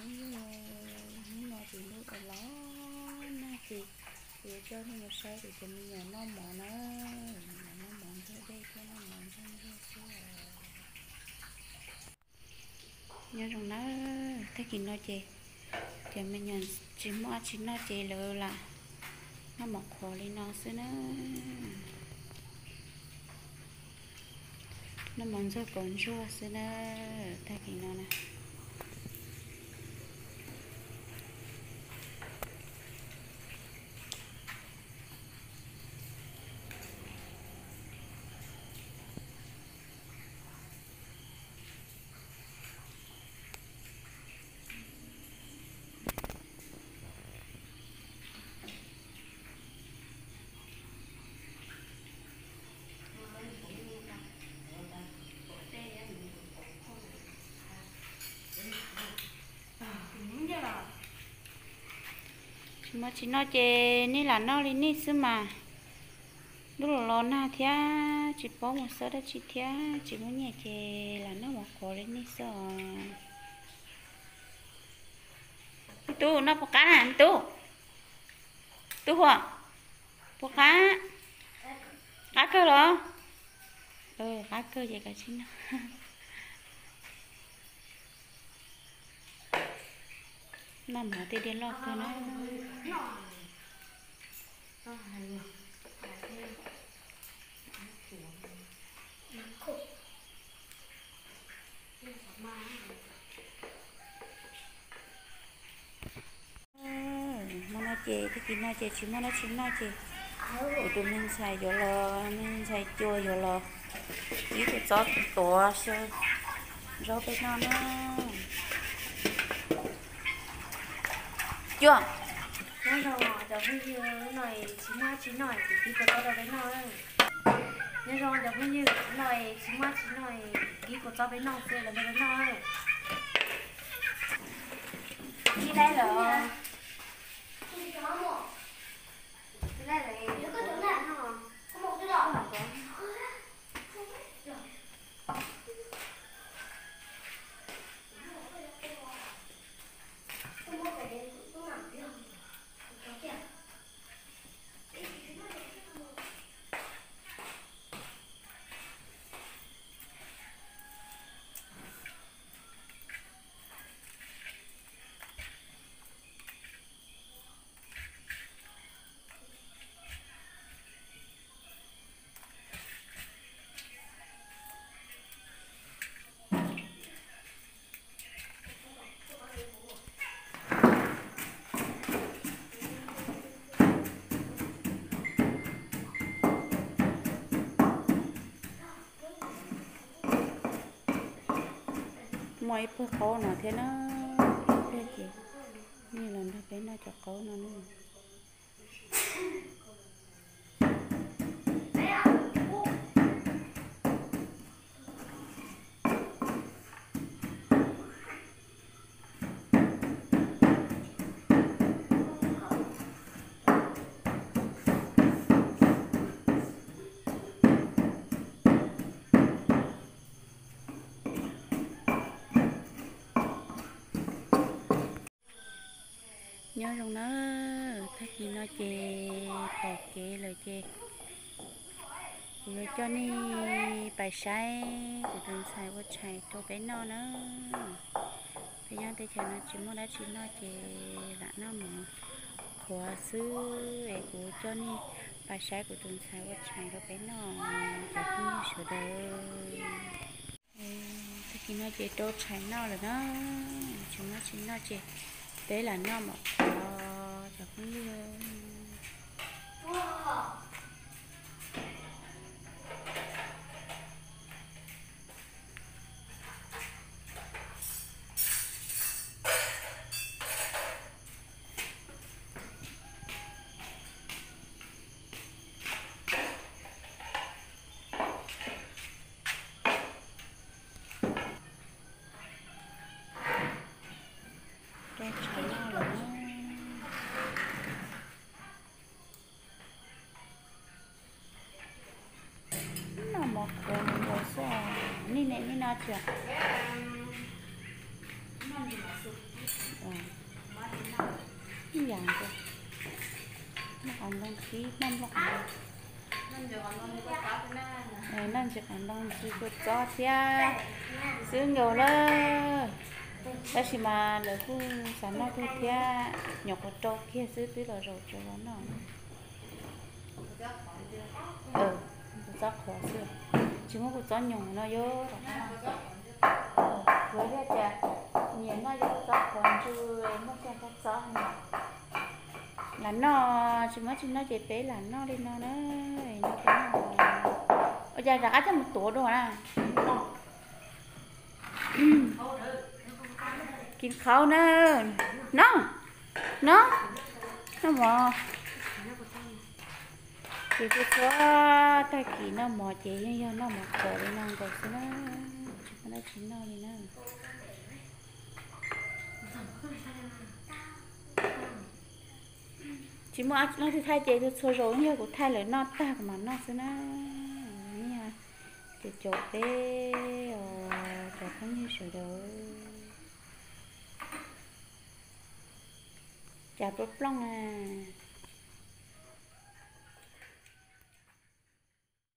Hnub no ces ntuj los los nag ces kuv yuav coj nej mus saib kuv cov me nyuam noj mov na, noj mov ntxuag dej thiab noj mov ntxuag ntsuag xwb. Nyob zoo na, tag kis no ces cov me nyuam tsis muaj dab tsi noj ces lawv lam noj mov qhuav li no xwb na. Noj mov ntxuag kaus ntsuag xwb na, tag kis no na. Tsis muaj dab tsi noj ces nej lam noj li nej xwb mas. Ntuj los los nag thiab tsis paub mus xawb dab tsi thiab tsis muaj nyiaj ces lam noj mov qhuav li nej xwb os. Me tub, noj puas qab na me tub? Tub Huam, puas qab? Qab kawg los? Qab kawg ces kav tsij noj. Noj mov tej diav loj kawg na. Hmo no ces tag kis no ces tsis muaj dab tsi noj ces kuv tus me ntxhais yuav los, me ntxhais Cua yuav los kib tus txob tuav xyaw zaub peb noj na. Cua. Nyob zoo cov phooj ywg, hnub no tsis muaj dab tsi noj ces kib kua txob rau peb noj. Nyob zoo cov phooj ywg, hnub no tsis muaj dab tsi noj, kib kua txob peb noj xwb los nrog peb noj. Kib laib lawm. Muaj ib pawg qaub no thiab na, ib pliag ces nej los nrog peb noj cov qaub no na. Nyob zoo na, tag kis no ces pom kev lawm ces kuv yuav coj nej pais saib kuv tus ntxhais ua tshais rau peb noj na. Peb nyob teb chaws no tsis muaj dab tsi noj ces lam noj mov qhuav xwb es kuv coj nej pais saib kuv tus ntxhais ua tshais rau peb noj cov phooj ywg sawv daws. Tag kis no ces rau tshais noj lawm na, tsis muaj dab tsi noj ces peb lam noj mov qhuav cov phooj ywg. Rau tshais noj lawm na. Noj mov qhuav nkaus xwb. Nej ne, nej noj tsi? Tib noj nplooj, noj ntsis qos ntoo ntsis kua txob thiab xwb nkaus lawm. Tab sis mas lawv kuj xav noj kawg thiab, nyuam qhuav rau kiag xwb twb los zaum tsuav los noj. Kua txob qhuav xwb, tsis muab kua txob nyoos no yuav. Yuav tias nyiam noj ces kua txob qhuav ntsw, muab coj kua txob no. Lam noj, tsis muab tsis noj ces peb lam noj li no na. Ua cas rov qab coj mus tuav dua na? Kis qhauv na. Noj, noj, noj mov. Ces txhua txhua tag kis noj mov ces yeej yog noj mov qhuav li no nkaus xwb na, tsis muaj dab tsi noj li na. Tsis muaj dab tsi thaij ces txhua txhua zaus yeej yog kuv thaij lawv noj tag kuv mam noj xwb na. Ces caum peb os cov phooj ywg sawv daws, cas plooj plooj na.